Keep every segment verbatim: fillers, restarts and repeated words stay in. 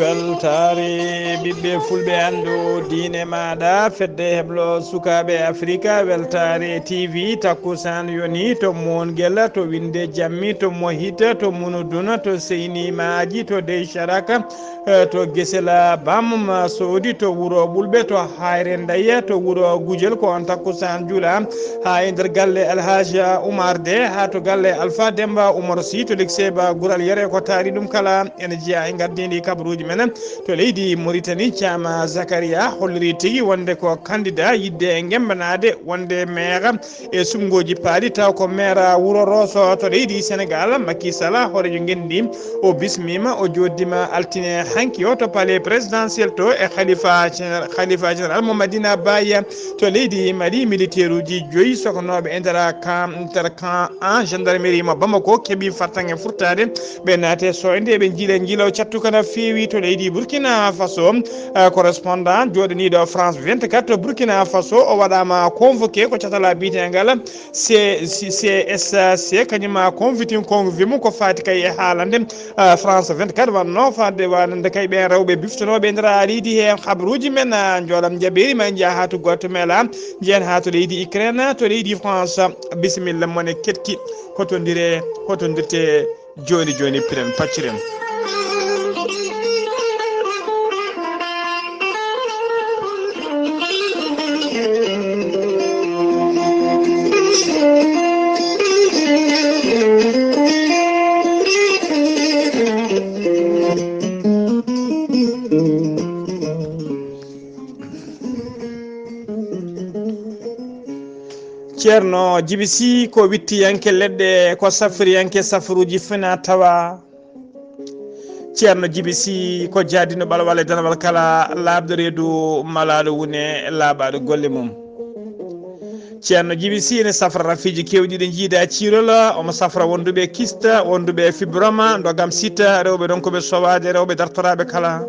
Weltaare ɓiɓɓe fulɓe, anndu diine maaɗa, fedde heblo sukaaɓe Afrika, weltaare T V, takkusaan yoni to Moongel, to Winde Jammi, to Mohita, to Munuduna, to Seyni Maaji, to Dey Sharaka, eh, to Gesela Bam Soodi, to Wuro Ɓulɓe, to Hayre Ndeye, to Wuro Gujel, ko on takkusaan juula haa e nder galle Alhaji Oumar De, haa to galle Alpha Demba Oumar Sy, to Likseba Gural Yere, ko taari ɗum kala ene jeyaa e ngardiindi kabaruuji men. To leydi Mauritanie, Thiam Zakaria holliri tigi wonde ko candidat yiɗde e ngemmbanaade wonde maire e suɓngooji paaɗi, taw ko maire wuro Rosso. To leydi Sénégal, Macky Sall, hooreejo ngenndi, o bismiima, o jooɗdiima altine hanki o to palais présidentiel to e Khalifa Général, Khalifa Général mo Madina Baye. To leydi Mali, militaire uji joyi sokonooɓe e nder camp, nder camp en gendarmerie mo Bamako keɓi fartaŋŋe furtaade. Ɓe naati e sooyde, ɓe njiila njiilaw cattuka no feewi. To leydi Burkina Faso, eh, correspondant jooɗaniiɗo France vingt-quatre to Burkina Faso, o waɗaama convoqué ko catala biyeteegal C-, C-, C S C, kañum ma conviti convoqué mo ko faati kay e haalande, eh, France vingt-quatre, wanno fadde wanande kay ɓeen rewɓe biftonooɓe e nder leydi he. Habaruuji men, eh, njoolam jaɓeeri ma njiya haa to gooto mela, njiyen haa to leydi Ukraine, to leydi France. Bisimilla mon e ketki, hotondire, hotondirte. Jooni jooni piren pacciren. Ceerno Jibi Sih ko wittiyanke leɗɗe, ko safriyanke safruuji fina tawa. Ceerno Jibi Sih ko jaadino ɓalwal e danwal kala, laaɓɗo reedu malaaɗo wune laaɓaaɗo golle mum. Ceerno Jibi Sih ene safra rafiiji keewɗi ɗi njiida ciirol, omo safra wonduɓe kista, wonduɓe fibroma, ndogam sita, rewɓe ronkuɓe sowaade, rewɓe dartoraaɓe kala.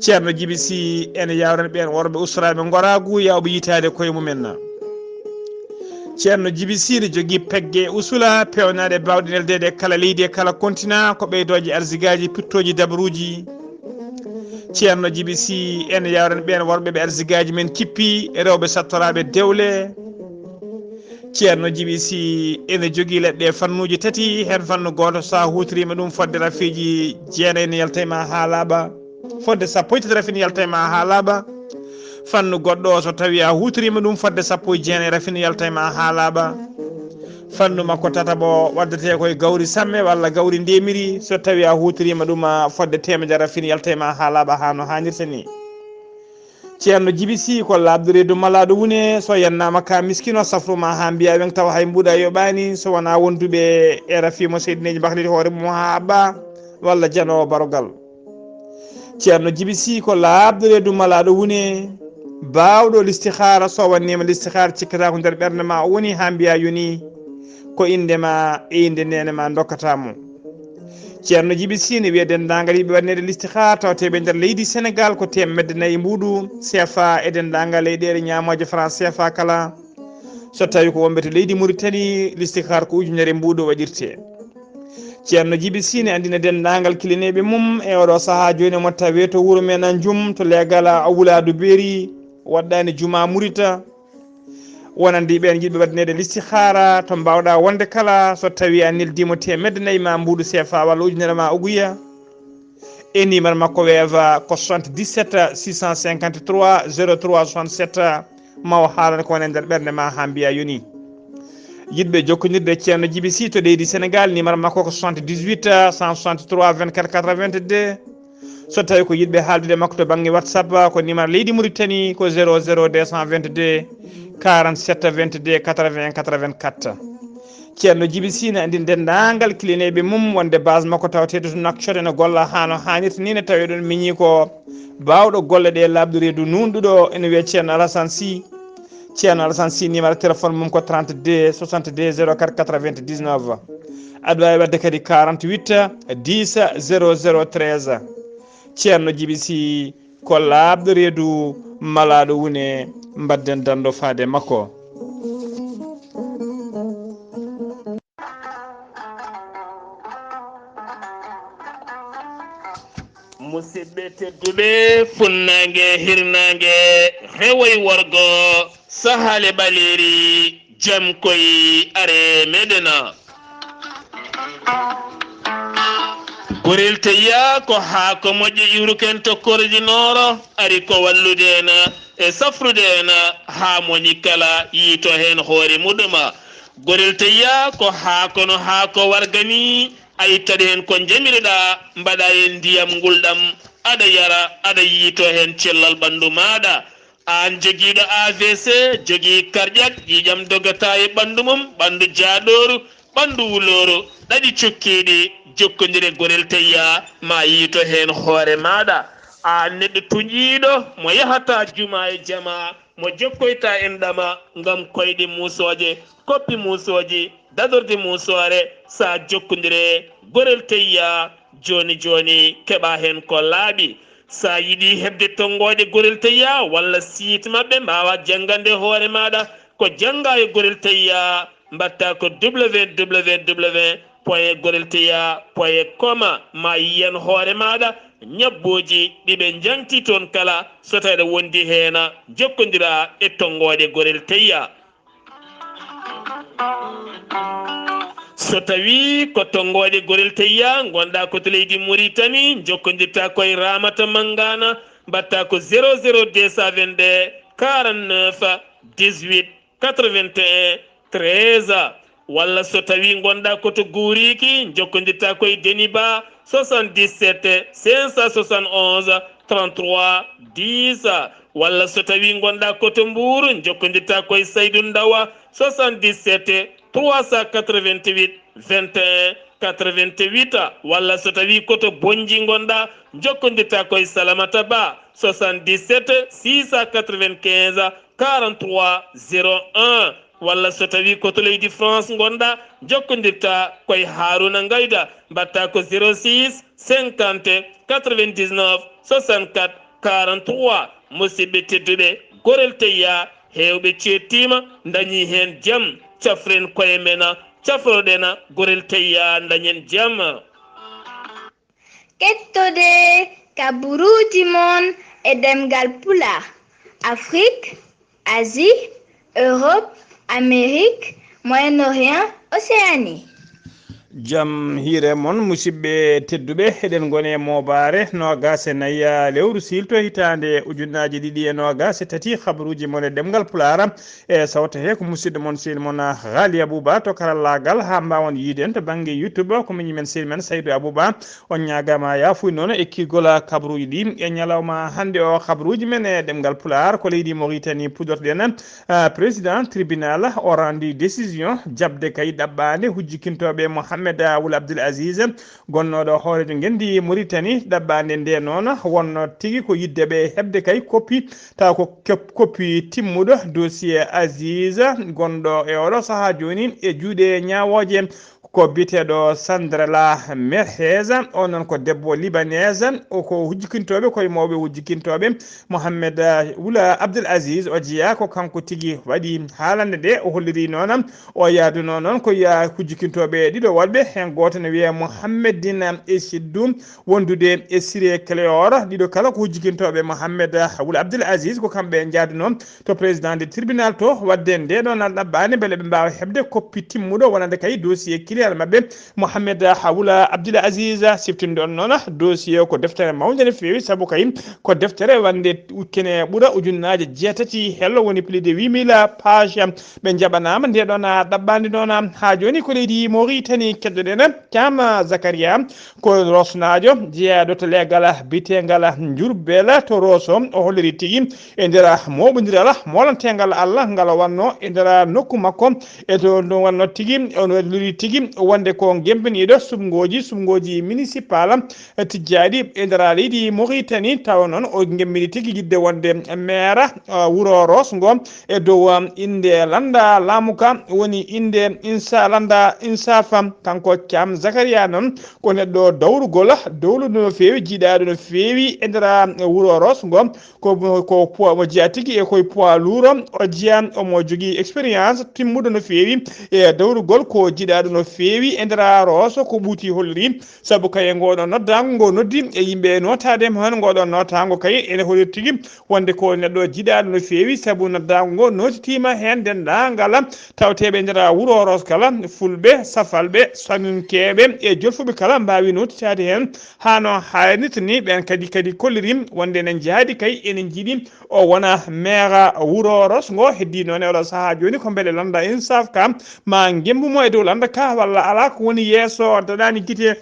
Ceerno Jibi Sih ene yawrani ɓeen worɓe ustoraaɓe ngoraagu, yawɓe yitaade koye mumen. Ceerno Jibi Sih ne jogii pegge usula peewnaaɗe baawɗe neldeede e kala leydi e kala kontina, ko ɓeydooje arsigaaji, pittooji dabaruuji. Ceerno Jibi Sih ene yawrani ɓeen worɓe ɓe arsigaaji men kippi, e rewɓe sattoraaɓe dewle. Ceerno Jibi Sih ene jogii leɗɗe fannuuji tati, heen fannu gooto, so a huutoriima ɗum, fodde rafiiji jeenayi ne yalta e ma haa laaɓa. Fodde sappo e tati rafi ne yalta e ma haa laaɓa. Fannu goɗɗo o, so tawii a huutoriima ɗum, fodde sappo e jeenayi rafi ne yalta e ma haa laaɓa. Fannu makko tataɓo waddetee ko e gawri samme walla gawri ndemiri, so tawii a huutoriima ɗum, a fodde teemedere rafi ne yalta e ma haa laaɓa, haa no haanirta ni. Ceerno Jibi Sih ko laaɓɗo reedu malaaɗo wune, so yennaama ka miskino safru ma haa mbiya weŋ tawa hay mbuuɗa yoɓaani, so wonaa wonduɓe e rafi mo seydineeji mbakliti hoore mum haa haɓɓa, walla janoowo barogal. Ceerno Jibi Sih ko laaɓɗo reedu malaaɗo wune, baawɗo listihaara, so wanniima listihaara cikkata ko nder ɓernde ma o woni haa mbiya yoni, ko innde ma e innde neene ma ndokkata mo. Ceerno Jibi Sih ne wiya denndaangal yiɗɓe waɗaneede listihaara tawteeɓe nder leydi Senegaal ko teemedde nayi mbuuɗu C F A e denndaangal leyɗeele ñaamooje franc C F A kala. So tawii ko wonɓe to leydi Muritani, listihaara ko ujunere mbuuɗu waɗirtee. Ceerno Jibi Sih ne anndina denndaangal kilineeɓe mum e oɗo sahaa jooni mo tawee to wuro men Anjum to leegal Wulaadu Beeri, waɗɗaani jumaa Murita. Wonande ɓeen yiɗɓe waɗaneede listihaara to mbaawɗa wonde kala, so tawii a neldiima teemedde nayi ma mbuuɗu C F A walla ujunere ma oguya, e numéro makko weewa ko soixante-dix-sept six cent cinquante-trois zéro trois soixante-sept, ma o haalana ko woni e nder ɓernde ma haa mbiya yoni. Yiɗɓe jokkondirde e Ceerno Jibi Sih to leydi Senegaal, numéro makko ko soixante-dix-huit cent soixante-trois vingt-quatre quatre-vingt-deux. So tawii ko yiɗɓe haaldude e makko to bannge WhatsApp, ko numéro leydi Mauritanie ko zéro zéro deux cent vingt-deux quarante-sept vingt-deux quatre-vingts quatre-vingt-quatre. Ceerno Jibi Sih ne anndina denndaangal kilineeɓe mum wonde base makko tawateeɗo to Nouakchott ene golla haa no haanirta ni, ne tawee ɗoon miñii ko baawɗo golle ɗe laaɓɗo reedu nuunɗuɗo, ene wiyee Ceerno Alassane Sih. Ceerno Alassane Sih, numéro téléphone mum ko trente-deux soixante-deux zéro quatre quatre-vingt-dix-neuf. Aɗa waawi waɗde kadi quarante-huit dix zéro zéro treize. Ceerno Jibi Sih, Ko laaɓɗo reedu malaaɗo wune, mbadden danndo faade makko. Musidɓe tedduɓe, funnaange, hirnaange, rewoy worgo, sahaale ɓaleeri, jam koy are meɗena. Gorel teyya ko haako moƴƴo iwruken to korji nooro, ari ko wallude en e safrude en haa moni kala yiito heen hoore muɗuma. Gorel teyya ko haako no haako warga ni, a ittade heen ko njamiroɗa, mbaɗa heen ndiyam ngulɗam, aɗa yara, aɗa yiito heen cellal ɓanndu maaɗa. Aan jogiiɗo A V C, jogii karƴak, ƴiiƴam dogata e ɓanndu mum, ɓanndu jaaɗooru, ɓanndu wulooru, ɗaɗi cukkiiɗi, jokkondire gorel teyya, ma yiito heen hoore maaɗa. Aan neɗɗo tuñiiɗo mo yahata juma e jama, mo jokkoyta en ɗama ngam koyɗe muusooje, koppi muusooji, dadorde muusoore, sa jokkondire gorel teyya, jooni jooni keɓa heen ko laaɓi. Sa yiɗi heɓde tonngooɗe gorel teyya walla site maɓɓe mbaawa janngande hoore maaɗa, ko jannga e gorel teyya, mbatta ko www point gorel teyya point com, ma yiyan hoore maaɗa ñabbooji ɗi ɓe njaŋti toon kala, so tawi aɗa wondi heen, jokkondira e tonngooɗe gorel teyya. So tawi ko tonngooɗe gorel teyya ngonɗa ko to leydi Muritani, jokkondirta koye Ramata Mangana, mbatta ko zéro zéro deux cent vingt-deux quarante-neuf dix-huit quatre-vingt-un treize. Walla so tawi ngonɗa ko to Guuriki, jokkondirta koye Deniba, soixante-dix-sept cinq cent soixante-onze trente-trois dix. Walla so tawi ngonɗa ko to Mbuur, jokkondirta koye Saydu Ndawa, soixante-dix-sept trois cent quatre-vingt-huit vingt et un quatre-vingt-huit. Walla so tawi ko to Bonji ngonɗa, jokkondirta koye Salamata Ba, soixante-dix-sept six cent quatre-vingt-quinze quarante-trois zéro un. Walla so tawi ko to leydi France ngonɗa, jokkondirta koye Haruna Ngayda, mbatta ko zéro six cinquante quatre-vingt-dix-neuf soixante-quatre quarante-trois. Musidɓe tedduɓe, gorel teyya, heewɓe ceettiima, ndañi heen jam. Cafren koye men, cafroɗen gorel teyya, ndañen jam. Kettode kaburuuji mon e ɗemngal Pulaar, Afrik, Asie, Europe, Amérique, Moyen-Orient, Océanie. Jam hiire mon, musidɓe tedduɓe, eɗen ngoni e moobaare noogaas e nayi lewru siilto hitaande ujunnaaji ɗiɗi e noogaas e tati, kabaruuji mon e ɗemngal Pulaar. E sawto he ko musidɗo mon, sehil mon, Ghali Abouba to karallaagal, haa mbaawon yiide en to bannge YouTube, ko miñi men, sehil men Saydou Abouba. On ñaagaama yaafuy noon e kiigol kabaruuji ɗi e ñalawma hannde o. Kabaruuji men e ɗemngal Pulaar, ko leydi Mauritanie puɗɗorɗen. Ah, président tribunal o renndi décision jaɓde kay ɗaɓɓaande hujjikintooɓe Mohamed Wul Abdul Aziz, gonnooɗo hooreejo ngenndi Mauritanie. Ɗaɓɓaande nde noon wonno tigi ko yiɗde ɓe heɓde kay koppi, taw ko kep-, koppi timmuɗo dossier Aziz, gonɗo e oɗo sahaa jooni e juuɗe ñaawooje. Ko biyeteeɗo Sandra La Merhez, on noon ko debbo libanese, o ko hujjikintooɓe, koye mawɓe hujjikintooɓe. Mohamed, ah, Wula Abdel Aziz, o jeyaa ko kanko tigi waɗi haalande nde, o holliri noon o yaadunoo noon ko ya hujjikintooɓe ɗiɗo woɗɓe, heen gooto ne wiyee Mohameddin e Siddu, wondude e Siré Cléor, ɗiɗo kala ko hujjikintooɓe Mohamed Wula Abdel Aziz, ko kamɓe njaadunoo to président de tribunal to, waɗde nde ɗon ɗaɓɓaande mbele ɓe mbaawa heɓde koppi timmuɗo wonande kay dossier client maɓɓe, Mohamed Hawla Abdul Aziz. Siftinɗon noon, dossier ko deftere mawnde no feewi, sabu kay ko deftere wonde kene ɓura ujunnaaje jeetati hello, woni plus de huit mille page. Ɓe njaɓanaama nde ɗon ɗaɓɓaande noon. Haa jooni ko leydi Mauritanie keddoɗen Thiam Zakaria, ko Roosnaajo, jeyaaɗo to leegal biyeteegal Njurbel to Rooso. O holliri tigi e nder mooɓondiral moolanteengal Allah ngal o wonno e nder nokku makko, e to ɗum wonno tigi, o holliri tigi wonde ko gemmbiniiɗo suɓngooji, suɓngooji municipal tijjaaɗi e nder leydi Mauritanie, tawa noon o gemmbini tigi yiɗde wonde maire, ah, wuro Roos ngo e dow, ah, innde lannda laamu ka, woni innde Insa lannda Insafa. Kanko Thiam Zakaria noon ko neɗɗo dawrugol, dowluɗo no feewi, jiiɗaaɗo no feewi e nder, ah, wuro Roos ngo. Ko, ko poids, mo jeyaa tigi e koye poids lourd, o jeyaa omo jogii expérience timmuɗo no feewi e dawrugol, ko jiiɗaaɗo no feewi e nder Roos, ko ɓuuti holliri. Sabu kay e ngoɗo noddaango ngo noddi e yimɓe nootaade mo heen, ngoɗo nootaango kay ene holliri tigi wonde ko neɗɗo jiiɗaaɗo no feewi, sabu noddaango ngo nootitiima heen denndaangal tawteeɓe e nder wuro Roos kala, fulɓe, safalɓe, saninkeeɓe e jolfuɓe kala mbaawi nootitaade heen. Haa no haanirta ni, ɓeen kadi, kadi kolliri wonde ene njaadi kay, ene njiɗi o wona maire wuro Roos ngo. Heddii noon e oɗo sahaa jooni ko mbele lannda Insaaf ka ma ngemmbu mo e dow lannda ka, walla alaa ko woni yeeso daɗaani gite.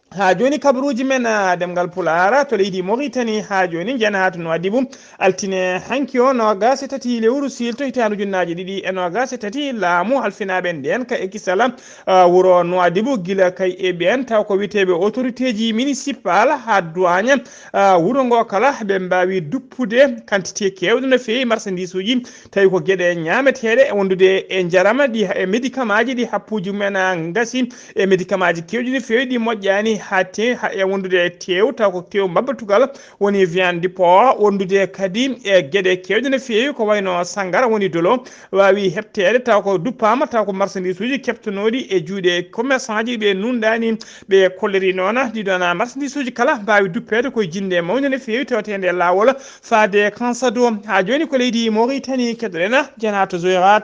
Haa jooni kabaruuji men, ah, ɗemngal Pulaar to leydi Mauritanie, haa jooni njeena haa to Nouadhibou, altine hanki o, noogaas e tati lewru siilto hitaande ujunnaaje ɗiɗi e noogaas e tati, laamu halfinaaɓe ndeen ka e kisal, ah, wuro Nouadhibou, gila kay e ɓeen taw ko wiyeteeɓe autorité ji municipal haa douane, ah, wuro ngo kala, ɓe mbaawi duppude quantité keewɗo no feewi marchandise uji, tawi ko geɗe ñaameteeɗe e wondude e njaram ɗi e médicament ji ɗi happuuji mumen, ah, ngasi, e médicament ji keewɗi no feewi ɗi moƴƴaani haa te-, haa e wondude e teew, taw ko teew mbabbatugal woni viande de porc, wondude kadi e geɗe keewɗe no feewi ko wayno sangara woni dolo, waawi heɓteede taw ko duppaama, taw ko marchandise uji keɓtanooɗi e juuɗe commerçant ji ɓe nunɗaani. Ɓe kolliri noon ɗiɗon marchandise uji kala mbaawi duppeede koye jinnde mawnde no feewi tawteende e laawol faade Kansado. Haa jooni ko leydi Mauritanie keɗoɗen, jeena to Zoyrat,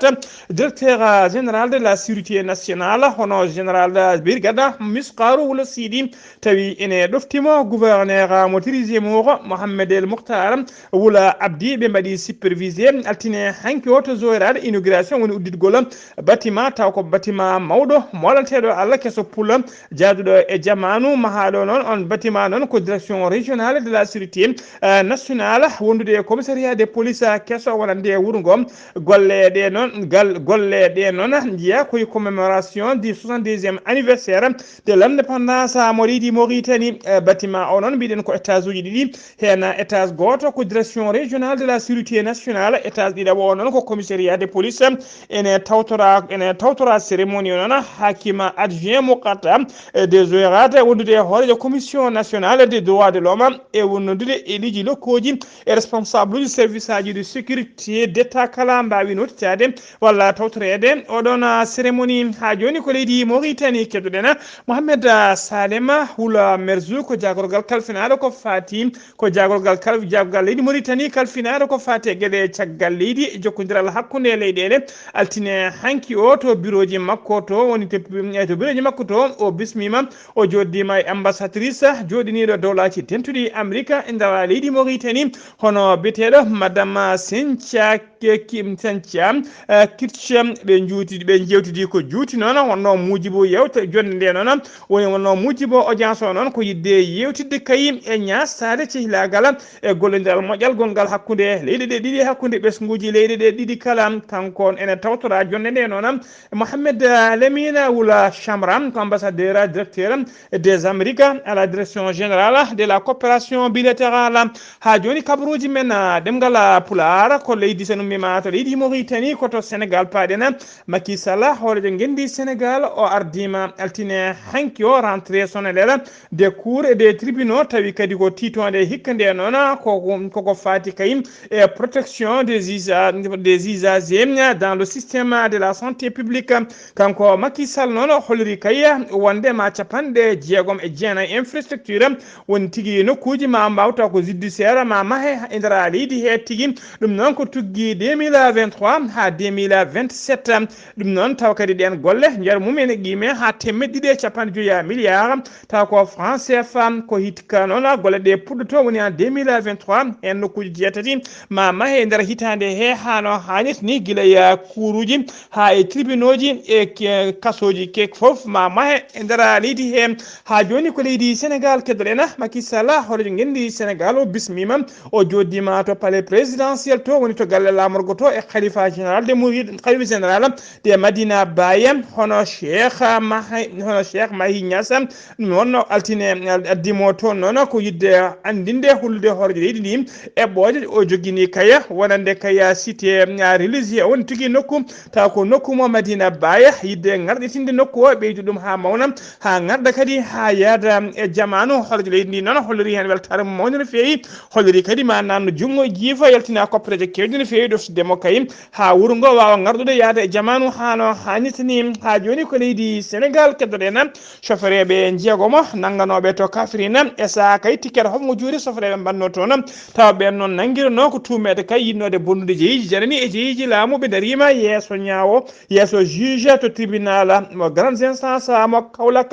directeur général de la sécurité nationale, hono général brigade Miskaru Wula Sidi, tawi ene ɗoftimo gouverneur mo Tirizimour, Mohamed El Mokhtar Wula Abdi, ɓe mbaɗi supervisé altine hanki o to Zoyrat, inauguration woni udditgol bâtiment, taw ko bâtiment mawɗo, molanteeɗo Allah, keso pula, jaaduɗo e jamaanu, mahaaɗo noon on bâtiment noon ko direction régionale de la sécurité, euh, nationale, wondude e commissariat de police, euh, keso wonande e wuro ngo. Golle ɗe noon, gal, golle ɗe noon njiya koye commémoration du soixante-deuxième anniversaire de l'indépendance mo leydi Mauritanie. Euh, bâtiment o noon mbiɗen ko étage uji ɗiɗi, heen étage gooto ko direction régionale de la sécurité nationale, étage ɗiɗaɓo o noon ko commissariat de police. Ene tawtora, ene tawtora cérémonie o noon haakima adjoint Moukata, eh, de Zoyrate, wondude e hooreejo commission nationale des droits de l'homme, e wondude e élus ji locaux ji e responsable uji service aji de sécurité d'État kala mbaawi nootitaade walla tawtoreede oɗon, ah, cérémonie. Haa jooni ko leydi Mauritanie keɗoɗen, ah, Mohamed, ah, Salema Wula Merzou ko jaagorgal kalfinaaɗo ko faati, ko jaagorgal kal-, jaagorgal leydi Mauritanie kalfinaaɗo ko faati e geɗe caggal leydi e jokkondiral hakkunde leyɗeele. Altine hanki o to birooji makko to woni te, eh, to birooji makko to o bismiima, o jooɗiima e ambassadrice jooɗiniiɗo dowlaaji dentuɗi Amerika e nder leydi Mauritanie, hono biyeteeɗo Madame Cynthia Ke-, Kim Cynthia, eh, Kitchen, ɓe njuuti, ɓe njeewtidi ko juuti noon, wonno muujibu yewte jonnde nde noon, woni wonno muujibu audience o noon ko yiɗde yeewtidde kay e ñaasaade cehilaagal e gollondiral moƴƴal gonngal hakkunde leyɗe ɗe ɗiɗi, hakkunde ɓesnguuji leyɗe ɗe ɗiɗi kala. Kanko ene tawtora jonnde nde noon, Mohamed, eh, Lamine Wula Chamra, ko ambassadeur directeur des Amériques à la direction générale de la coopération bilatérale. Haa jooni kabaruuji men, ah, ɗemngal, ah, Pulaar, ko leydi, so en ummiima to leydi Mauritanie, ko to Sénégal paaɗen. Macky Sall, hooreejo ngenndi Sénégal, o ardiima altine hanki o rentrée solennelle des cours et des tribunaux, tawi kadi ko tiitoonde hikka nde noon, ko, ko, koko faati kay e protection des usa-, des usagers dans le système de la santé publique. Kanko Macky Sall noon o holliri kay wonde ma capanɗe jeegom e jeenayi infrastructure woni tigi nokkuuji ma mbaaw taw ko judiciaire ma mahe e nder leydi he tigi. Ɗum noon ko tuggi deux mille vingt-trois haa deux mille vingt-sept. Ɗum noon taw kadi ɗeen golle nder mum ene qiime haa teemedde ɗiɗi e capanɗe joyi milliard, taw ko franc C F A. Ko hikka noon golle ɗe puɗɗoto woni en deux mille vingt-trois, heen nokkuuji jeetati ma mahe e nder hitaande he, haa no haanirta ni, gila e kuuruuji haa e tribunauji e ke-, kasooji, ke fof ma mahe e nder leydi he. Haa jooni ko leydi Sénégal keɗoɗen, Macky Sall, hooreejo ngenndi Sénégal, o bismiima, o jooɗiima to palais présidentiel, to woni to galle amorgo to e khalifa général de mourid, khalifa général de Madina Baye, hono cheikh mahi hono cheikh mahi niasa. Ɗum wonno altine addimo toon noon ko yidde anndinde hulde horejo leydi ndi eɓɓooje o jogini kaya wonande kaya cité religieux on tigi nokku, taw ko nokku mo Madina Baye yidde ngarɗitinde nokku o ɓeydu ɗum haa mawna, haa ngarda kadi haa yaada e jamaanu. Horejo leydi ndi noon holliri heen weltaare mum mawnde no feewi, holliri kadi ma nanno junngo jiifa yaltina koppereeje keewɗe no feewi ɗoftiddemo kay haa wuro ngo waawa ngardude yaada e jamaanu haa no haanirta ni. Haa jooni ko leydi Senegal keddoɗen. Sofereeɓe njeegomo nannganooɓe to Kafrine e sahaa kay tikkere hofngo juuri sofereeɓe mbanno toon, tawa ɓeen noon nanngiranoo ko tuumeede kay yiɗnoode bonnude jeyiiji janani e jeyiiji laamu. Ɓe ndariima yeeso ñaawo, yeeso juge to tribunal mo grande instance mo Kaolack.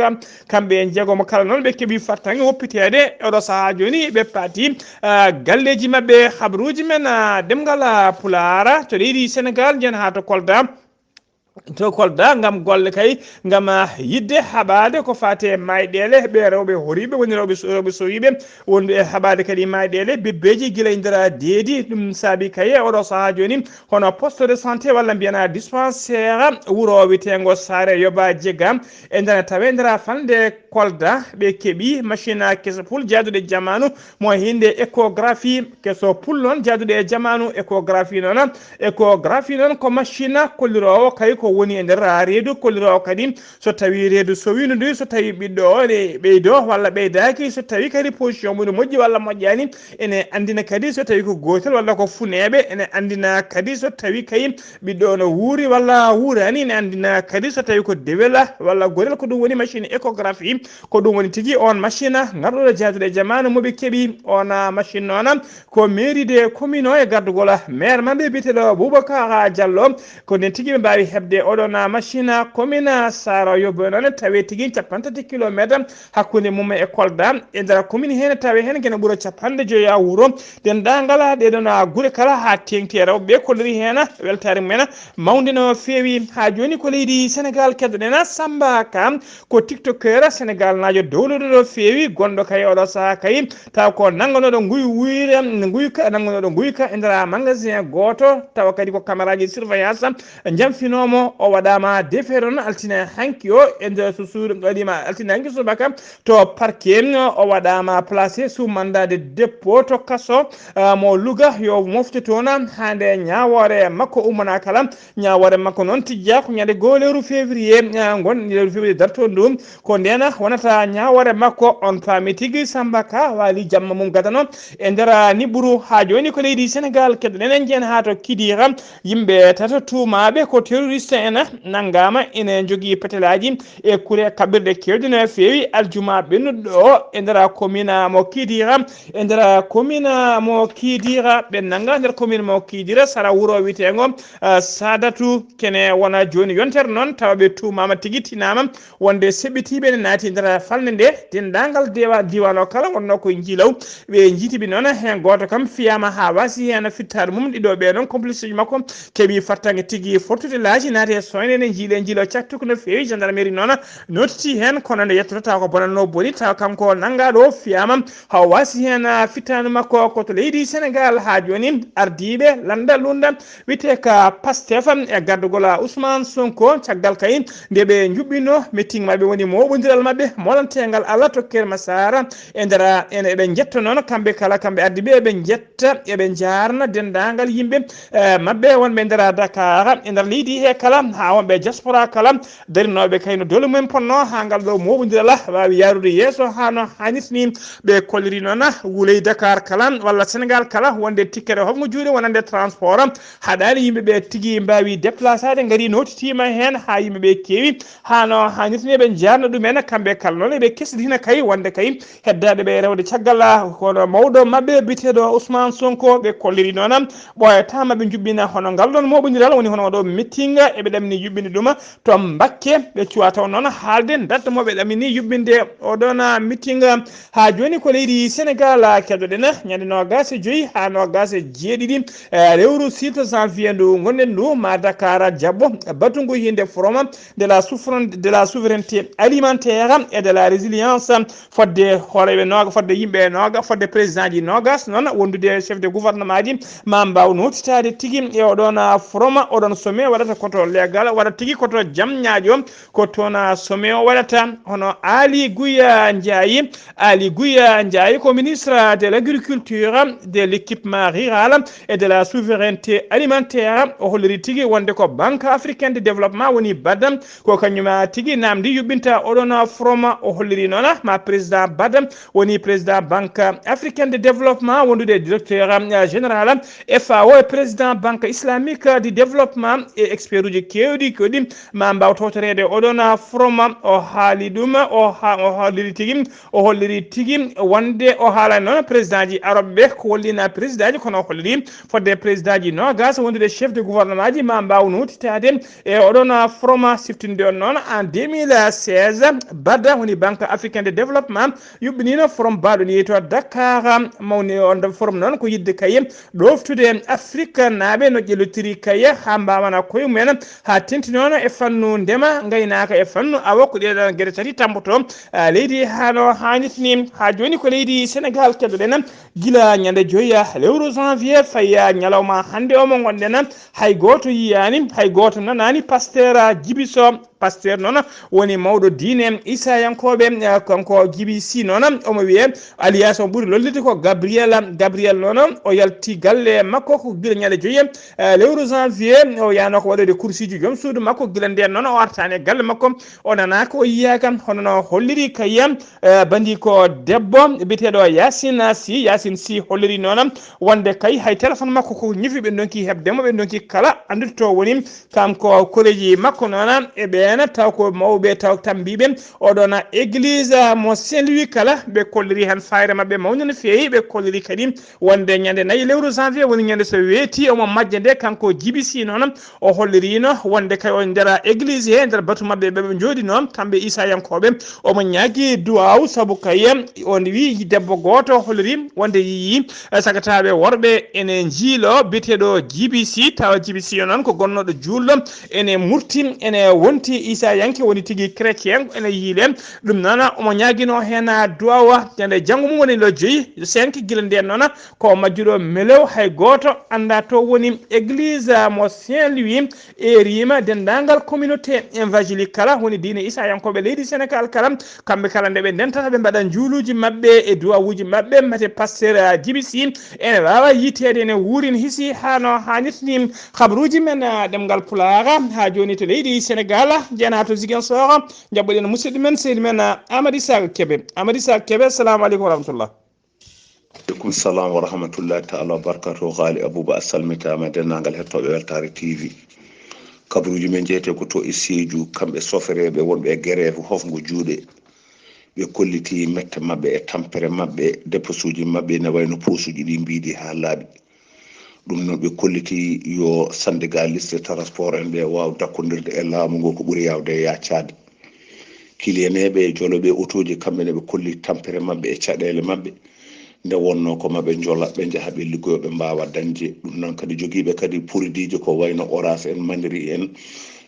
Kamɓe njeegomo kala noon ɓe keɓi fartaŋŋe woppiteede. Oɗo sahaa jooni ɓe paati galleeji maɓɓe. Habaruuji men ɗemngal Pulaar to leydi Senegal njen haa to Kolda. To Kolda ngam golle kay ngam yidde haɓaade ko faati e mayɗeele ɓe rewɓe horiiɓe woni rewɓe rewɓe sowiiɓe wonɓe e haɓaade kadi mayɗeele bebbeeji gila e nder deedi. Ɗum saabi kay e oɗo sahaa jooni hono poste de santé walla mbiyana dispensaire wuro witeengo Saare Yoba Jega e nder tawe nder falnde Kolda ɓe keɓi machine keso pul jaaduɗe jamaanu mo hinde échographie keso pul noon jaaduɗe e jamaanu. Échographie noon échographie noon ko machine kolliroowo kay ko woni e nder reedu kolliroowo kadi so tawi reedu sowiino ndu so tawi ɓiɗɗo o ne ɓeydo walla ɓeydaaki so tawi kadi position mum no moƴƴi walla moƴƴaani. Ene anndina kadi so tawi ko gootel walla ko funeeɓe ene anndina kadi so tawi kay ɓiɗɗo o no wuuri walla wuuraani ene anndina kadi so tawi ko dewela walla gorel. Ko ɗum woni machine échographie. Ko ɗum woni tigi on machine ngarɗuɗo jaaduɗo e jamaanu mo ɓe keɓi on machine noon ko mairie de commune o e gardugol maire maɓɓe biyeteɗo Boubacar Diallo. Ko nden tigi ɓe mbaawi heɓde oɗon machine commune Saara Yobbo noon tawi tigi capanɗe tati kilometre hakkunde mum e Kolda. E nder commune heen tawi heen kene ɓura capanɗe joya wuro. Denndaangal ɗee ɗoon gure kala haa teeŋti e rewɓe ɓe kolliri heen weltaare mumen mawnde no feewi. Haa jooni ko leydi Senegal keddoɗen Samba Ka ko tiktokeur Senegal naajo dowluɗo no feewi gonɗo kay oɗo sahaa kay taw ko nannganooɗo nguy wuyre nguyka nannganooɗo nguyka e nder magasin gooto tawa kadi ko caméraji surveillance jamfinoomo. O waɗaama defeere noon altine hanki o e nder so suudu waɗiima altine hanki subaka to parquet. O waɗaama placé sous mandat de dépôt to kaso mo Louga yo mofte toon haa nde ñaawoore makko ummana kala. Ñaawoore makko noon tijjaa ko ñande goo lewru février ngon lewru février darto ndu ko ndena wonata ñaawoore makko. On paami tigi Samba Ka waali jamma mum gadano e nder niɓɓuru. Haa jooni ko leydi Senegal keddoɗen en jeen haa to Kidira. Yimɓe tato tuumaaɓe ko terroriste en nanngaama ene njogii petelaaji e kure kaɓirɗe keewɗe no feewi aljuma ɓennuɗo o e nder commune mo Kidira. E nder commune mo Kidira ɓe nannga nder commune mo Kidira sara wuro witeengo Sadatu kene wona jooni yontere noon tawa ɓe tuumaama tigi tinaama wonde seɓɓitiiɓe ne naati nder falnde nde. Denndaangal dewa diiwaan o kala wonnoo koye njiilaw ɓe njiitiɓe noon heen gooto kam fiyaama haa waasi heen fittaade mum. Ɗiɗo ɓee noon compliceji makko keɓi fartaŋŋe tigi fortude laaji naati e soyne ne njiilee njiilaw cattuko no feewi. Gendarmerie noon nootiti heen kono nde yettoto taw ko bonannoo boni taw kanko nanngaaɗo o fiyaama haa waasi heen fittaandu makko ko to leydi Senegal. Haa jooni ardiiɓe lannda lunnda wiyetee ka Pastef e gardugol Ousmane Sonko caggal kay nde ɓe njuɓɓinoo meeting maɓɓe woni mooɓondiral maɓɓe molanteengal Allah to Keur Massar. E nder en eɓe njetta noon kamɓe kala kamɓe ardiiɓe eɓe njetta eɓe njaarna denndaangal yimɓe maɓɓe wonɓe e nder Dakar e nder leydi he kala haa wonɓe diaspora kala darinooɓe kay no dole mumen ponnoo haa ngal ɗo mooɓondiral waawi yaarude yeeso haa no haanirta ni. Ɓe kolliri noon wuley Dakar kala walla Senegal kala wonde tikkere hofngo juuɗe wonande transport haɗaani yimɓe ɓe tigi mbaawi déplaçaade ngari nootitiima heen haa yimɓe ɓe keewi haa no haanirta ni. Eɓe njaarna ɗumen kamɓe kala noon eɓe kesdina kay wonde kay heddaaɓe ɓe rewde caggal kono mawɗo maɓɓe biyeteeɗo Ousmane Sonko ɓe kolliri noon ɓooyataama ɓe njuɓɓina hono ngal ɗoon mooɓondiral woni hono oɗo meeting eɓe ɗamini yuɓɓinde ɗum to Mbakke. Ɓe cuwa taw noon haalde date mo ɓe ɗamini yuɓɓinde oɗoon meeting. Haa jooni ko leydi Senegal keddoɗen ñande noogaas e joyi haa noogaas e jeeɗiɗi lewru six janvier ndu ngonɗen ndu ma Dakar jaɓɓo batu ngu hinde forum de la souffrante de la souveraineté alimentaire et de la résilience, fodde hooreeɓe nooga, fodde yimɓe nooga, fodde président ji noogas noon, wondude chef de gouvernement ji, ma mbaaw nootitaade tigi e oɗon, ah, forum, oɗon sommet waɗata koto leegal, waɗata tigi koto jam ñaaƴo, ko toon, ah, sommet o waɗata. Hono Aly Ngouille Ndiaye, Aly Ngouille Ndiaye ko ministre de l'agriculture, de l'équipement rural et de la souveraineté alimentaire. O holliri tigi wonde ko Banque africaine de développement woni bad, ko kañum tigi namdi yuɓɓinta oɗon forum. O holliri noon ma président bad woni président Banque africaine de développement, wondude directeur, euh, général F A O e président Banque islamique de développement e expert uji keewɗi keewɗi ma mbaaw tawtoreede oɗon forum. O haali ɗum, o ha-, o holliri tigi, o holliri tigi wonde o haalani noon président ji arooɓe ɓe ko wollina président ji, kono o holliri fodde président ji noogas wondude chef de gouvernement ji ma mbaaw nootitaade e oɗon forum. Siftinde on noon en deux mille seize, bad woni Banque africaine de développement yuɓɓinino forum baaɗo ni to Dakar. Mawni on forum noon ko yidde kaye ɗoftude Afrique naaɓe no ƴellotiri kaye haa mbaawana koye mumen, haa tenti noon e fannu ndema, ngaynaaka e fannu awo, ko ɗeɗon geɗe tati tampoto, ah, leydi hano haaniti ni. Haa jooni ko leydi Sénégal keddoɗen gila ñande joya lewru janvier faya ñalawma hannde o mo ngonɗen, hay gooto yiyaani, hay gooto nanaani pasteur Djiby Sow. Pasteur noon woni mawɗo diine Isayankooɓe, eh, kanko Djiby Sy noon omo wiyee alias o ɓuri lollirde ko Gabriel. Gabriel noon o yalti galle makko ko gila ñande joye, eh, lewru janvier, o yaano ko waɗoyde kursiiji joom suudu makko. Gila ndeen noon o artaani e galle makko, o nanaaka, o yiyaaka. Hono no holliri kayam, eh, bandi ko debbo biyeteeɗo Yacine Sy. Yacine Sy holliri noon wonde kay hay téléphone makko ko ñifi, ɓe ndonki heɓde mo, ɓe ndonki kala anndude to woni. Kanko koreeji makko noon e ɓeen taw ko mawɓe taw tambiiɓe oɗon église mo Saint Louis kala, ɓe kolliri heen fayre maɓɓe mawde no feewi. Ɓe kolliri kadi wonde ñande nayi lewru janvier woni ñande so weeti omo majja nde. Kanko Djiby Sy noon o hollirino wonde kay o nder église he nder batu maɓɓe ɓe ɓe njooɗino kamɓe Isayankooɓe, omo ñaagi duwaaw sabu kay on wi debbo gooto holliri wonde yiyi, eh, sagataaɓe worɓe ene njiilo biyeteeɗo Djiby Sy, tawa Djiby Sy o noon ko gonnooɗo juulɗo ene murti, ene wonti Isayanke, woni tigi chrétien, ene yiile. Ɗum noon omo ñaagino heen duwaaw ñande janngo mum woni le joyi, cinq, gila ndeen noon ko majjuɗo melew, hay gooto annda to woni église mo Saint Louis. Erima denndaangal communauté évangélique kala, woni diine Isayankooɓe leydi Sénégal kala, kamɓe kala nde ɓe ndentata ɓe mbaɗa njuuluuji maɓɓe e duwawuuji maɓɓe, mate pasteur, ah, Djiby Sy ene waawa yiyteede ene wuuri ene hisi haa no haanirta ni. Habaruuji men, ah, ɗemngal Pulaar haa jooni to leydi Sénégal, jeyanaa to Ziguinchor, njaɓɓoɗen musidɗo men, sehil men, ah, Amady Saka Kébé. Amady Saka Kébé, assalamu aleykum wa rahmatullah. Aleykum salam wa rahmatullahi taala wa barakatuhu. Haali Abouba, a salmitaama e denndaangal hettooɓe Weltaare T V. Kabaruuji men njeyetee ko to e Sédhiou, kamɓe sofereeɓe wonɓe e gereefu hofngo juuɗe. Ɓe kolliti mette maɓɓe e tampere maɓɓe, dépôtuuji maɓɓe ene wayno posuuji ɗi mbiidi haa laaɓi. Ɗum noon ɓe kolliti yo syndicaliste transport en ɓe waaw dakkondirde e laamu ngu ko ɓuri yaawde e yaacaade. Kiliyaneeɓe e joloɓe otooji kamɓe ne ɓe kolli tampere maɓɓe e caɗeele maɓɓe. Nde wonnoo ko maɓe njola, ɓe njaha ɓe liggoyo, ɓe mbaawa dañde ɗum. Noon kadi jogiiɓe kadi poroduuji ko wayno oraas en, maniri en,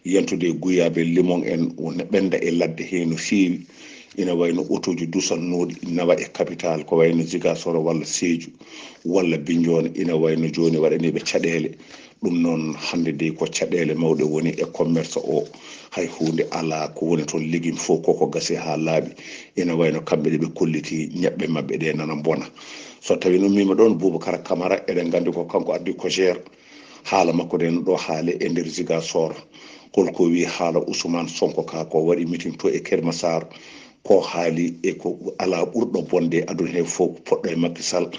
yentude e guyaaɓe, limon en, wonde ɓennda e ladde he no feewi. Ina wayno otooji dusannooɗi nawa e capital ko wayno Ziguinchor walla Sédhiou walla Bignona, ina wayno jooni waɗaniiɓe caɗeele. Ɗum noon hannde dey ko caɗeele mawɗe woni e commerce o. Hay huunde alaa, ko woni toon legim fof koko gasi haa laaɓi. Ina wayno kamɓe ɗe ɓe kolliti ñaɓɓe maɓɓe ɗe nana mbona. So tawii no mbiimi ɗoon Boubacar Camara, eɗen nganndi ko kanko addi ko gère haala makko nde no ɗo haale e nder Ziguinchor. Holko wi haala Ousmane Sonko ka ko waɗi meeting to e Keur Massar, ko haali e ko alaa ɓurɗo bonde e aduna he fof ko poɗɗo e Macky Sall.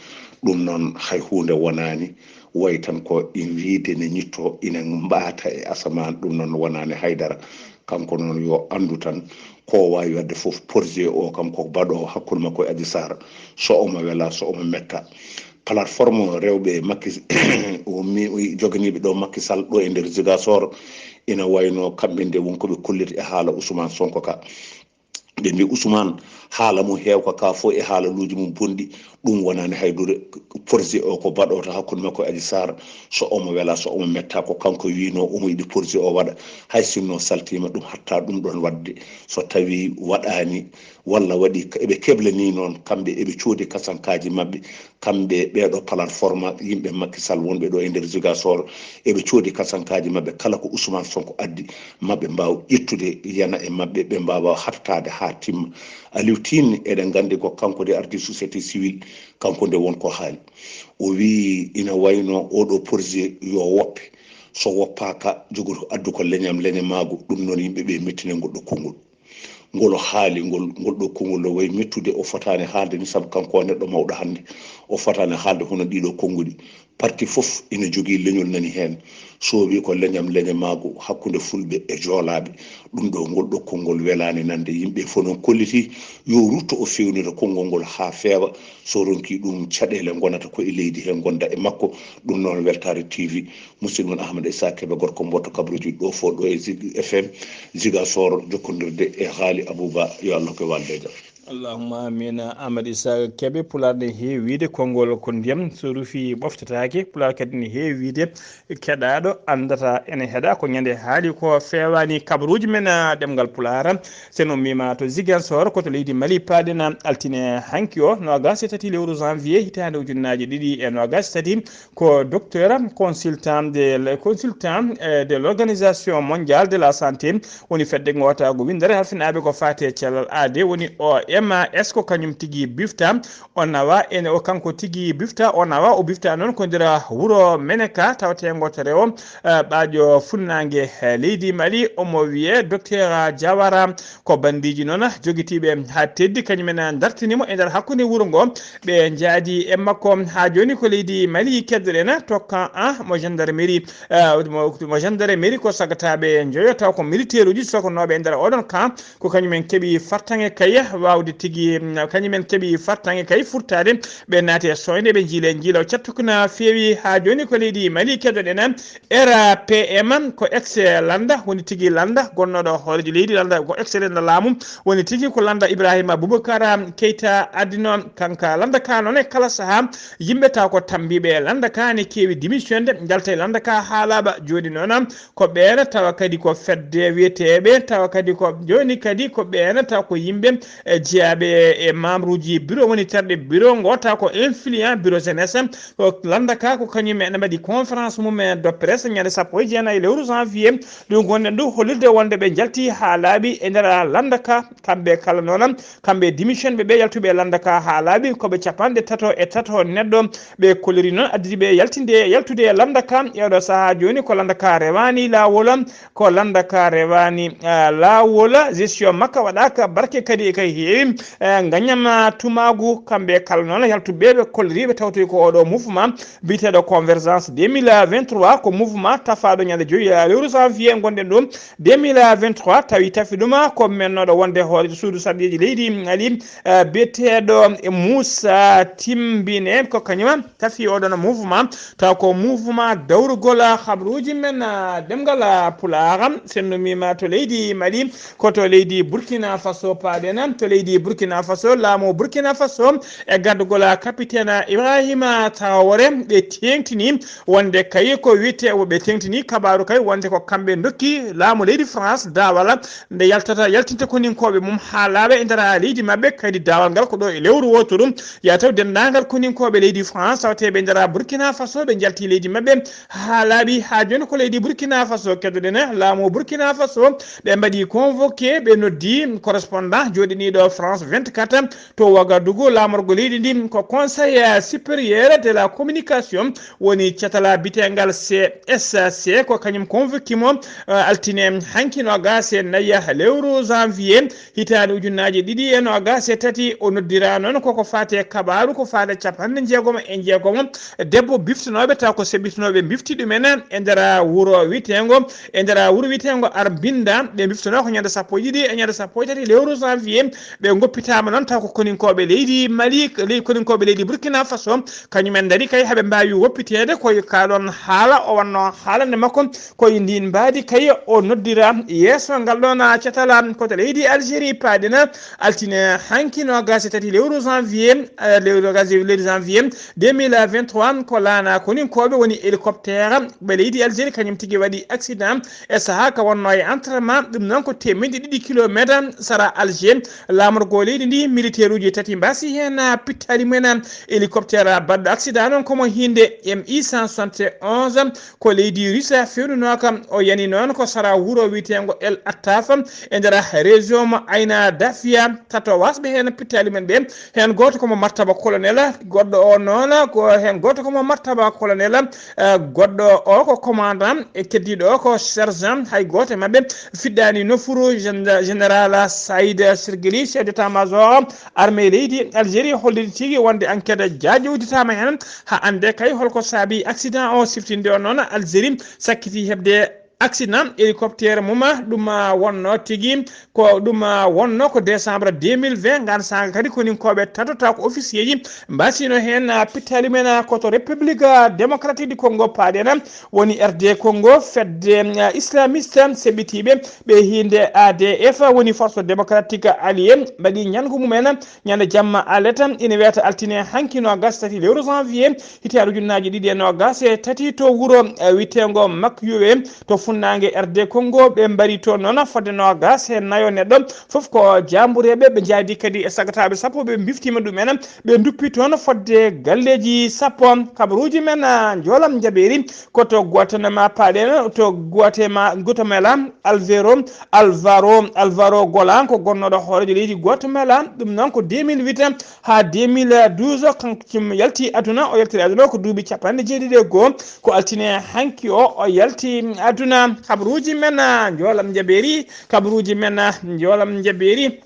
Ɗum noon hay huunde wonaani, wayi tan ko in wiide ne ñitto ina mbaata e asamaan, ɗum noon wonaani haydara. Kanko noon yo anndu tan ko o waawi waɗde fof, projet o kam ko baɗoowo hakkunde makko e Adji Sarr, so omo wela, so omo metta. Plateforme rewɓe Macky, o mi-, o joganiiɓe ɗo Macky Sall ɗo e nder Ziguinchor, ina wayno kamɓe nde won ko ɓe kolliti e haala Ousmane Sonko ka. Ɓe mbi Ousmane, haala mum heewka ka fof e haalaluuji mum bonɗi, ɗum wonaani hay dure. Projet o ko baɗoto hakkunde makko e Adji Sarr, so omo wela, so omo metta, ko kanko wiino omo yiɗi projet o waɗa. Hay sinno saltiima, ɗum hatta ɗum ɗon waɗde. So tawi waɗaani walla waɗi, eɓe keblanii noon, kamɓe eɓe coodi kasankaaji maɓɓe, kamɓe ɓeeɗo plateforme yimɓe Macky Sall wonɓe ɗo e nder Ziguinchor, eɓe coodi kasankaaji maɓɓe, kala ko Ousmane Sonko addi, maɓe mbaaw ƴettude yana e maɓɓe, ɓe mbaawa hattaade haa timma. Aliou Tine, eɗen nganndi ko kanko de ardi société civile, kanko nde won ko haali. O wii ina wayno oɗo projet yo woppe, so woppaaka jogoto addu ko leñam leñamaagu, ɗum noon yimɓe ɓe mettine ngol ɗo konngol. Ngol o haali ngol, ngol ɗo konngol no wayi mettude, o fotaani haalde ni, sabu kanko o neɗɗo mawɗo hannde, o fotaani haalde hono ɗiɗo konnguɗi. Parti fof ina jogii leñol nani heen, so o wii ko leñam leñamaagu hakkunde fulɓe e joolaaɓe, ɗum ɗo, ngol ɗo konngol welaani nande. Yimɓe fof noon kolliti yo rutto o fewnita konngol ngol haa feewa, so ronki ɗum caɗeele ngonata ko e leydi he ngonda e makko. Ɗum noon Weltaare T V, musidɗo mon Ahmad Issa Kebe, gorko mboto kabaruuji ɗo fof ɗo e Zig F M Ziguinchor, jokkondirde e Haali Abouba, yo Allah ko walde e jam. Allahumma amin. Amadou Issa Kebe, Pulaar ne heewi wiide konngol ko ndiyam, so rufi ɓoftataake. Pulaar kadi ne heewi wiide keɗaaɗo anndata ene heɗa ko ñande haali ko feewaani. Kabaruuji men, ah, ɗemngal Pulaar, sen ummiima to Ziguinchor, ko to leydi Mali paaɗen altine hanki o, noogaas e tati lewru janvier hitaande ujunnaaje ɗiɗi e noogaas e tati. Ko docteur consultant de, consultant, eh, de l'Organisation Mondiale de la Santé, woni fedde ngootaago winndere halfinaaɓe ko faati e cellal aade, woni O M S, ko kañum tigi bifta o nawa ene o kanko tigi bifta o nawa, o bifta noon ko nder wuro Meneka tawteengo to rewo, eh, ɓaaƴo funnaange, eh, leydi Mali. Omo wiyee docteur Diawara. Ko banndiiji noon jogitiiɓe haa teddi, kañum en dartini mo e nder hakkunde wuro ngo. Ɓe njaadi e makko haa jooni ko leydi Mali keddoɗen, to camp un mo gendarmerie, eh, mo, mo gendarmerie ko sagataaɓe njoyo, taw ko militaire uji sokonooɓe e nder oɗon camp. Ko kañum en keɓi fartaŋŋe kay waawde tigi, mm, kañum en keɓi fartaŋŋe kay furtaade. Ɓe naati e soyde, ɓe njiila e njiila o cattuki no feewi. Haa jooni ko leydi Mali keddoɗen, R P M ko ex lannda, woni tigi lannda gonnooɗo hooreejo leydi lannda, ko ex lannda laamu, woni tigi ko lannda Ibrahima Boubacar Keita addino. Kanka lannda ka noon e kala sahaa, yimɓe taw ko tambiiɓe lannda ka ne keewi démissionde, njalta e lannda ka haalaaba. Jooni noon ko ɓeen tawa kadi ko fedde wiyeteeɓe, tawa kadi ko jooni kadi ko ɓeen tawa ko yimɓe, e, jeyaaɓe e membre uji bureau, woni terɗe bureau ngo taw ko influent bureau jeunesse. Ko lannda ka ko kañum en mbaɗi conférence mum en de presse ñande sappo e jeenayi lewru janvier. Ɗum gonɗen ɗum hollirde wonde ɓe njalti haa laaɓi e nder lannda ka, kamɓe kala noon, kamɓe démission ɓe, ɓe yaltuɓe lannda ka haa laaɓi, ko ɓe capanɗe tato e tato neɗɗo. Ɓe kolliri noon additi ɓe yaltinde, yaltude e lannda ka. E oɗo sahaa jooni ko lannda ka rewaani laawol, ko lannda ka rewaani, ah, laawol, gestion makka waɗaaka barke kadi e kay heewi, eh, ngañam, ah, tumaagu. Kamɓe kala noon yaltuɓe ɓe kolliriiɓe tawtoyi ko oɗo mouvement biyeteeɗo Convergence deux mille vingt-trois, ko mouvement tafaaɗo ñande joyi lewru janvier ngonɗen ɗum deux mille vingt-trois, tawi tafi ɗuma ko mennooɗo wonde hooreejo suudu sarɗiiji leydi Ali, eh, biyeteeɗo Moussa Timbine, ko kañum tafi oɗon mouvement, taw ko mouvement dawrugol, ah, habaruuji men, ah, ɗemngal, ah, Pulaar. Sen numiima to leydi Mali, ko to leydi Burkina Faso paaɗen. To leydi Burkina Faso, laamu Burkina Faso e gardugol, ah, capitaine Ibrahima Traoré, ɓe teeŋtini wonde kay ko wiyetee, ɓe teeŋtini kabaaru kay wonde ko kamɓe ndokki laamu leydi France daawal nde yaltata, yaltinta koninkooɓe mum haa laaɓa e nder leydi maɓɓe. Kadi daawal ngal ko ɗo e lewru wooturu. Yaa taw denndaangal koninkooɓe leydi France tawateeɓe e nder Burkina Faso ɓe njalti leydi maɓɓe haa laaɓi. Haa jooni ko leydi Burkina Faso keddoɗen, laamu Burkina Faso ɓe mbaɗi convoqué, ɓe noddi correspondant jooɗiniiɗo France vingt-quatre to Ouagadougou, laamorgo leydi ndi ko Conseil Supérieur de la Communication, woni catala bitengal C S C, ko kañum convoqué mo, eh, altine hanki noogaas e nayi lewru janvier hitaande ujunnaaje ɗiɗi e noogaas e tati. O noddira noon koko faati e kabaaru ko faati e capanɗe jeegom e jeegom debbo biftonooɓe taw ko seɓɓitonooɓe bifti ɗumen e nder wuro wiyeteengo, e nder wuro wiyeteengo Arbinda. Ɓe biftonoo ko ñande sappo e ɗiɗi e ñande sappo e tati lewru janvier. Ɓe Ngoppitaama noon taw ko koninkooɓe leydi Mali, ley-, koninkooɓe leydi Burkina Faso, kañumen ndaari kay haɓe mbaawi woppiteede. Koye kaa ɗoon haala, o wannoo haalande makko koye ndiin mbaadi kay, o noddira yeeso ngal ɗoon catal ko to leydi Algérie. Paaɗen altine hanki noogaas e tati lewru janvier, eh, lewru noogaas e lewru janvier deux mille vingt-trois, ko laana koninkooɓe woni hélicoptère ɓe leydi Algérie, kañum tigi waɗi accident e sahaa ka wonnoo e entraînement, ɗum noon ko teemedde ɗiɗi kilometre sara Alger. Laamorgo leydi ndi, militaire uji tati mbaasi heen pittaali mumen. Hélicoptère baɗɗo accident noon ko mo hinnde M I cent soixante et onze, ko leydi Russe fewnunooka. O yani noon ko sara wuro wiyeteengo El Attaf e nder région mo Ayna Dafia. Tato wasɓe heen pittaali men ɓe, heen gooto ko mo martaba colonel, goɗɗo o noon ko, heen gooto ko mo martaba colonel, eh, goɗɗo o ko commandant, e keddiiɗo o ko sergent. Hay gooto e maɓɓe fiɗɗaani nofuru. Gen-, général Saïd Sirgili, chef d'état-major armée leydi Algérie, holliri tigi wonde enquête jaajowditaama heen haa annde kay holko saabi accident o. Siftinde o noon, Algérie sakkitii heɓde accident hélicoptère mum, ɗum, ah, wonno tigi ko ɗum, ah, wonno ko décembre deux mille vingt. Ngaan saanga kadi koninkooɓe tato taw ko officier ji mbaasino heen, ah, pittaali men, ah, ko to République, ah, démocratique du Congo paaɗen, woni R D Congo, fedde, ah, islamiste seɓɓitiiɓe ɓe hiinde A D F, woni Force Démocratique Alliée, mbaɗi ñalngu mumen ñande jamma alet, ina wiyata altine hanki noogaas e tati lewru janvier, hitaande ujunnaaji ɗiɗi e noogaas e tati, to wuro, eh, wiyeteengo Makyuwe, to funnaange R D Congo. Ɓe mbari toon noon fodde noogaas e nayo neɗɗo, fof ko jaambureeɓe. Ɓe njaadi kadi e sagataaɓe sappo, ɓe mbiftiima ɗum en, ɓe nduppi toon fodde galleeji sappo. Kabaruuji men, ah, njoolam njabeeri ko to Guatemala paaɗen, to Guatemala, Guatemala, Alvaro, Alvaro, Alvaro Gola, ko gonnooɗo hooreejo leydi Guatemala, ɗum noon ko deux mille huit haa deux mille douze, kanko yalti aduna. O yaltiri aduna ko duuɓi capanɗe jeeɗiɗi e goo. Ko altine hanki o, o yalti aduna. Kabaruuji men, ah, njoolam njabeeri, kabaruuji men, ah, njoolam njabeeri.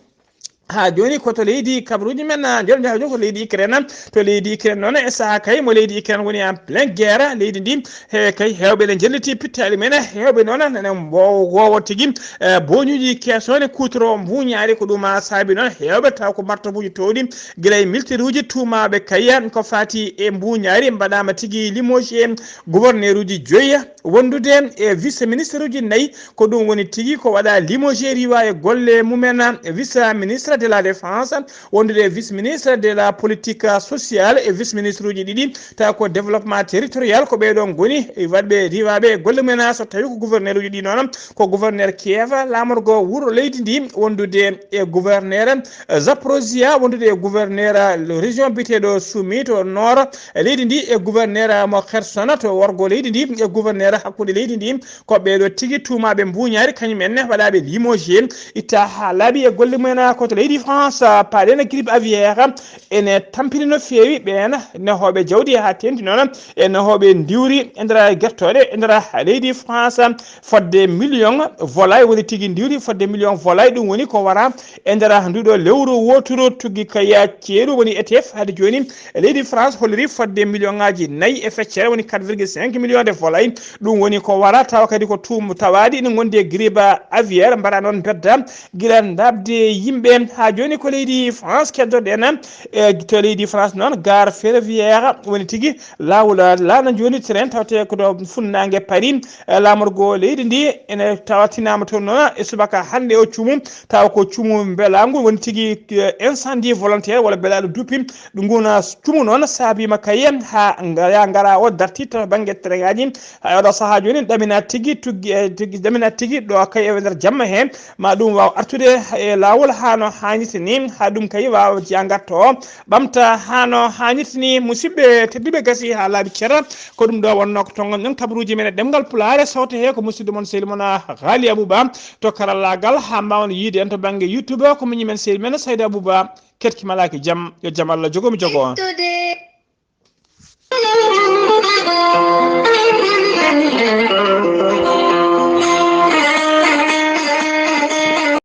Haa jooni ko to leydi, kabaruuji men, ah, njoolam njabeeri ko to leydi Ukraine. To leydi Ukraine noon, e sahaa kay mo leydi Ukraine woni en plein guerre, leydi ndi, he kay heewɓe ne njelliti pittaali men, heewɓe noon ne mbo-, wowo tigi, eh, booñuuji kesoone kuutoro mbuuñaari. Ko ɗum, ah, saabi noon heewɓe taw ko martobuuji toowɗi, gila e militaire uji tuumaaɓe kay ko faati e mbuuñaari, mbaɗaama tigi limogé gouverneur uji joyi, wondude e vice ministre uji nayi. Ko ɗum woni tigi ko waɗa limogé, riiwa e golle mumen, vice ministre de la défense, wondude e vice ministre de la politique sociale, e vice ministre uji ɗiɗi taw ko développement territorial. Ko ɓee ɗoo ngoni waɗɓe riiwaaɓe e golle mumen. So tawi ko gouverneur uji ɗi noon, ko gouverneur Kiev, laamorgo wuro leydi ndi, wondude e gouverneur Zaporozhia, wondude e gouverneur région biyeteeɗo Sumy to nord leydi ndi, e gouverneur mo Kherson to worgo leydi ndi, e gouverneur hakkunde leydi ndi. Ko ɓee ɗoo tigi tuumaaɓe mbuuñaari, kañum en waɗaaɓe limogé, itta haa laaɓi e golle mumen. Ko to leydi France, paaɗen grippe aviaire ene tampini no feewi ɓeen nehooɓe jawdi haa teeŋti noon e nehooɓe ndiwri e nder gertooɗe e nder leydi France. Fodde million volaille woni tigi ndiwri, fodde million volaille, ɗum woni ko wara e nder nduɗo lewru wooturu. Tuggi kaya ceeɗu woni E T F hade jooni e leydi France holliri fodde million ŋaaji nayi e feccere, woni quatre virgule cinq millions de volaille. Ɗum woni ko wara, tawa kadi ko tuum tawaaɗi ina ngondi e grippe aviaire, mbaɗa noon bedda gila ndaɓde yimɓe. Haa jooni ko leydi France keddoɗen, e to leydi France noon, gare ferroviaire woni tigi laawol laana jooni, train, tawte ko ɗo funnaange Paris. E laamorgo leydi ndi ene tawatinaama toon noon e subaka hannde o cumu, tawa ko cumu mbelaangu woni tigi, eh, incendie volontaire walla belaaɗo duppi. Ɗum nguna cumu noon saabiima kayen haa nga-, ya ngara o darti to bannge terengaaji. Haa oɗo sahaa jooni ɗamina tigi tuggi, eh, tigi, ɗamina tigi ɗo kay e nder jamma heen, ma ɗum waaw artude e laawol haa no haanirta ni, haa ɗum kay waawa jangatto ɓamta haa no haanirta ni. Musidɓe tedduɓe, gasi haa laaɓi ceer, ko ɗum ɗo wonnoo ko tonngol ɗen kabaruuji men e ɗemngal Pulaar. Sawte he ko musidɗo mon sehil mon, ah, Ghali Abouba to karallaagal, haa mbaawon yiide en to bannge YouTube, ko miñi men sehil men Sayda Abouba. Keɗki malaaki jam, yo jam Allah jogo mi jogo on.